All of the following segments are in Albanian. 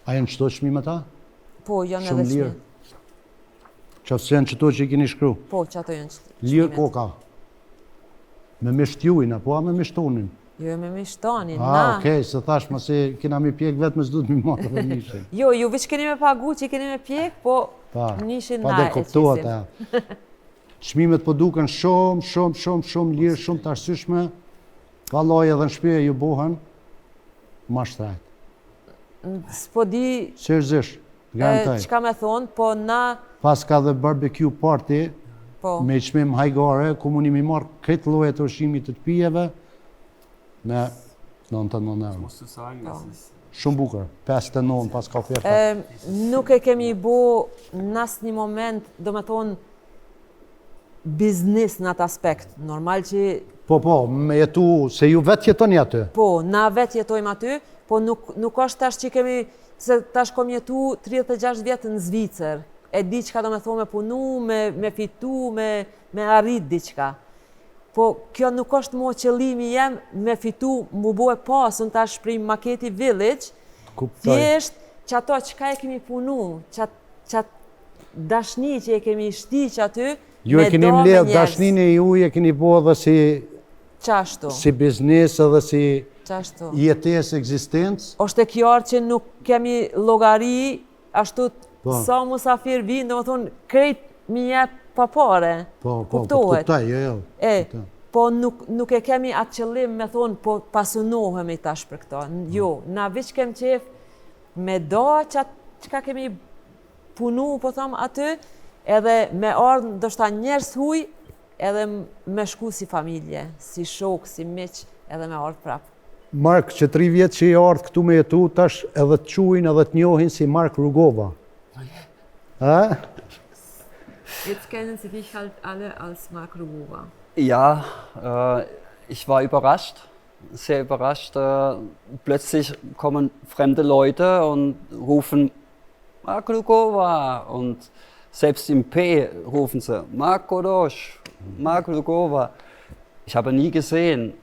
A janë qëto çmimet a? Po, janë Shumë edhe lirë. çmimet. Qoftë se janë qëto që i keni shkru. Po, që ato janë çmimet. Lirë koka. Me mish t'jujin, apo a me mish tonin? Jo, me mish tonin, Ah, na. okej, se thash, masi kena mi pjek vetë, me s'du të mi marrë edhe mishin. Jo, ju veç keni me pagu që keni me pjek, po Pa, mishin pa na dhe e kuptuat, qesim. a. Çmimet po duken shumë, shumë, shumë, shumë lirë, shumë të arsyeshme. Vallaj edhe në shtëpi ju bohen ma shtrejt. S'po di Seriozisht, e, garantoj. çka me thonë, po na, Pas ka dhe barbecue party po, me çmim hajgare, ku mundi mi marr këtë lloje të ushqimit të të pijeve me 99 euro. Musst du sagen, das ist Shumë bukur, 59 pas ka oferta. e, nuk e kemi bo në asnjë moment, do me thonë, biznis në atë aspekt. Normal që Po, po, me jetu, se ju vetë jetoni aty. Po, na vetë jetojmë aty, po nuk, nuk është tash që kemi, se tash kom jetu 36 vjetë në Zvicër. E di çka do me thonë me punu, me, me fitu, me, me arrit diçka. Po, kjo nuk është mo qëllimi jem me fitu, mu bo e pasun tash prej Maketi Village, Kuptoj. thjesht që ato çka e kemi punu, që qatë dashni që e kemi shti që aty, Ju e me keni do me mbledh njerëz. dashninë e juj, e keni bo edhe si, Qashtu, si biznes edhe si qashtu. jetesë, ekzistencë. është e kjartë që nuk kemi llogari ashtu Po. sa musafir vinë, do më thonë, krejt mi jep pa pare. Po, po, po, Kuptohet. kuptoj, jo, jo. E, Kuptoj. po nuk, nuk e kemi atë qëllim me thonë, po pasunohemi tash për këto. Jo, na veç kem qef me do qatë çka kemi punu, po tham aty, edhe me ardhë ndoshta njerëz huj, edhe me shku si familje, si shok, si miq, edhe me ardhë prapë. Mark, që tri vjetë që i ardhë këtu me jetu, tash edhe të quajnë edhe të njohin si Mark Rugova. Ha? Jetzt kennen sie dich halt alle als Mark Rugova. Ja, äh, ich war überrascht, sehr überrascht. Äh, plötzlich kommen fremde Leute und rufen Mark Rugova und selbst im P rufen sie Marco Dosch, Mark Rugova. Ich habe nie gesehen,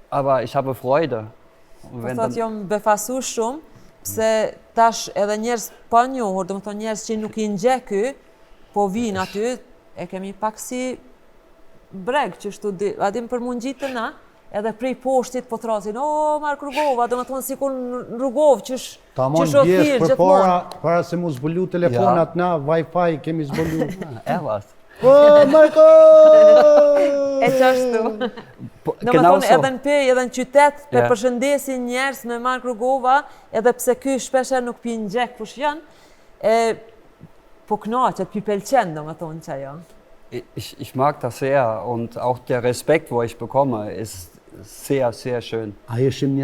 aber ich habe Freude. Und Po wenn thot dann, jam befasu shumë, pse tash edhe njerëz pa njohur, do më thonë njerëz që nuk i njeh ky, po vinë aty, e kemi pak si breg që shtu, di, a dim për mundgjitën na, edhe prej poshtit po thrasin, o, Mark Rugova, do më thonë sikur në Rugovë, qysh, Tamon qysh o bjesh thirr për gjithmonë. para, para se mu zbulu telefonat na, Wi-Fi kemi zbulu. er war's. O, Marko! E qashtu. Po, Do më genau thonë so. edhe në Pejë, edhe në qytet, pe Ja. përshëndesin njerëz me Mark Rugova, edhe pse ky shpesher nuk pi njeh kush janë, e po knaqet, pi pelqen, do më thonë që ajo. Ich, ich mag das sehr und auch der Respekt, wo ich bekomme, ist sehr, sehr schön. A ishim një.